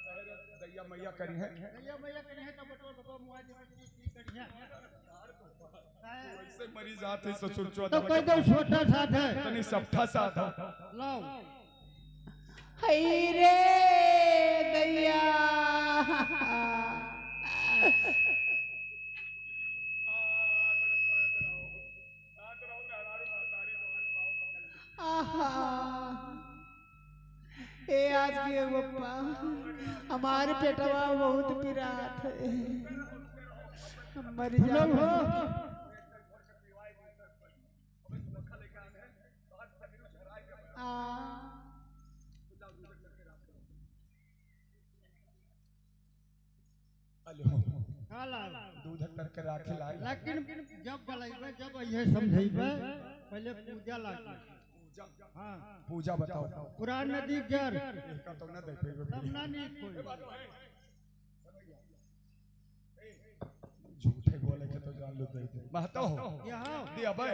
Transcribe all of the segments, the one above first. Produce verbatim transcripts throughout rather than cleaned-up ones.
दैया मैया करी है। दैया मैया करी है तो बटवा बटवा मुआ जी की करी है। वैसे मरी जात है ससुर चौदह तो कह दो छोटा साथ है। तनी सप्ठा साथ है। लाओ। हई रे दैया। आहा। ए आज के बप्पा, हमारे पेटवा बहुत पिरात है। हम मर सुनो जाओ। हो। आ। हेलो। का लाए? दूध करके राखी लाए। लेकिन जब बलैबे, जब ये समझैबे, पहले पूजा लागे। हाँ। पूजा बताओ। पुरान नदी जर। इसका तो ना देखे। तब ना नीक होई। झूठे बोले के तो जान लो दे दे। महतो हो। यहाँ। दिया बे।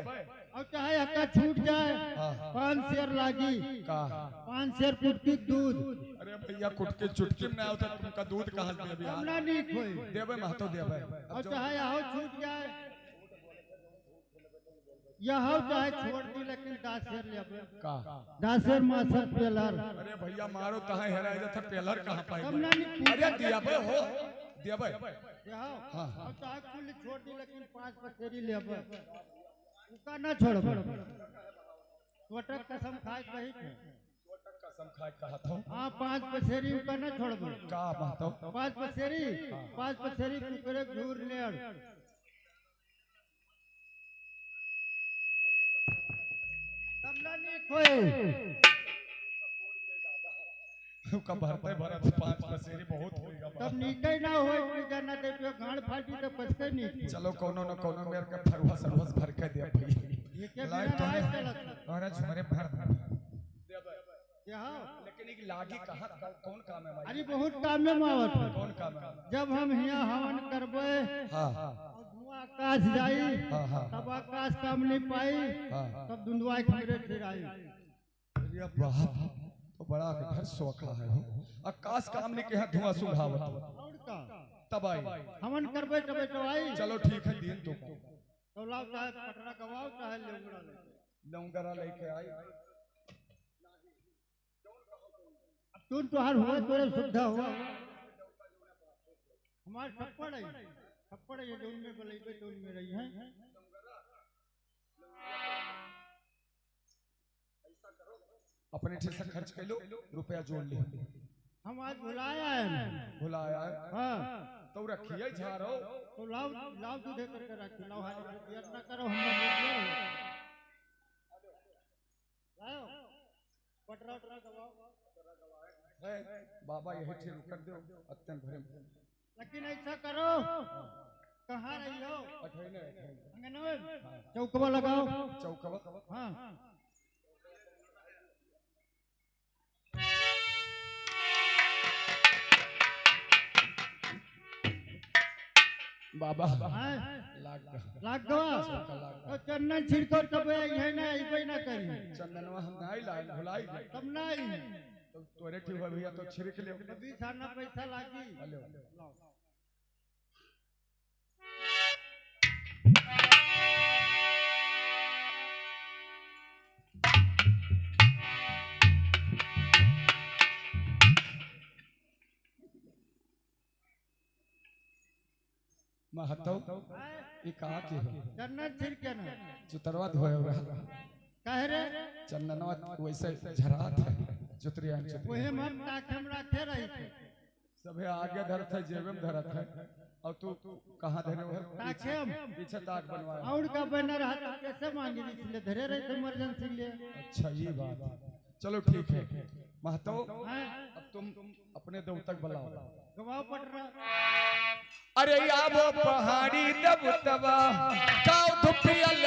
और चाहे हक्का छूट जाए, हाँ, हाँ। पाँच सेर लागी। का? पाँच सेर कुटकी दूध। अरे भैया, कुटकी चुटकी में ना होता, तुमका दूध कहाँ से देबे? तब ना नीक होई। देबे महतो देबे। और चाहे आओ छूट जाए, यह चाहे छोड़ दी, लेकिन दस सेर लेबे। का? दस सेर मासर पेलर। अरे भैया, मारो तहाँ हेराए जाता, पेलर कहाँ पाई? तब ना नीक। अरे दिया बे हो, दिया बे। यह हाँ, हाँ। और चाहे कुल छोड़ दी, लेकिन पाँच पसेरी लेबे। उका ना छोड़बे। छोटक कसम खाए के वही थे। कसम खाए कहत हो। हाँ, पाँच पसेरी उका ना छोड़बे। का महतो? पाँच पसेरी, हाँ। पाँच पसेरी कुकरे झूर लेड़। तब ना नीक होए। उका भरते भरत पाँच पसेरी बहुत होइगा। तब नीके ना होए, पूजा ना दे, तो गांड फाटी तो बचते नहीं। चलो, कोनो न कोनो मेर के फरुआ सरुआ से भर के दे भैया। एके लाइट बिना तो ना है। चलत। अरे झुमरे भर भर। यहाँ। लेकिन एक लागी कहाँ, कौ-, कौन काम है हमारे? अरे बहुत काम में आवत है। कौन काम है? जब हम हियाँ हवन करबे, हाँ। और धुआं आकाश जाई, हाँ, हाँ। तब आकाश काम नहीं पाई, हाँ। तब धुंधुआ खीरे फिर आई। अरे बाप, तो बड़ा घर सोखा है हो। आकाश काम नहीं के यहाँ धुआं सुंघावत। और का? तब आई। हवन करबे तबे तो आई। चलो ठीक है, दिन तो। तो लाओ चाहे पटरा गवाओ, चाहे लेंगड़ा ले। लेंगड़ा लेके आई। अब तुम तोहार हुआ, तोरे सुविधा हुआ। हमार छप्पड़ है, छप्पड़ है, जौन में बलैबे, जौन में रही है। अपने ठे से खर्च कर लो, रुपया जोड़ ले। हम आज भुलाया है ना। भुलाया है? हाँ। तो रखिए झारो। तो लाओ, लाओ दूधे करके रखी, लाओ हाथ में दिया ना करो, हम लोग दिया हो। लाओ। पटरा उटरा गवाओ। है, बाबा यही ठे रुकन दो, अत्यंत भरे। लेकिन ऐसा करो, कहाँ रही हो? अठैने, अठैने। अंगनवे? हाँ। चौकवा लगाओ। चौकवा? हाँ। बाबा, हाँ। लाग गवा। लाग गवा? चौका लाग गवा। तो चंदन छिड़को तब ये ना, इबे ना करी। चंदनवा हम नाई लाए, भुलाई गए। तब नाई। तो तोरे ठीक हो भैया, तो छिड़क ले। बीस आना पैसा लागी। हेलो। लाओ। महतो, ई कहाँ के हो? चंदन छिड़के ना। चुतरवा धोए हो रहा। काहे रे? चंदनवा वैसे झरात है, चुतरिया में चुतरिया। वही हम ताके हम रखे रही थे। सभे आगे धरत है, जेबे में धरत है, और तू कहाँ धरे हो? ताके हम। पीछे ताक बनवाया। और का बना रहा था, कैसे मांगी इसलिए धरे रहे थे इमरजेंसी लिए। अच्छा, ये बात है। चलो ठीक है महतो, हाँ। अब तुम अपने देवतक बुलाओ। गवाओ पटरा। अरे आबो पहाड़ी देवतवा, गाँव धुपियल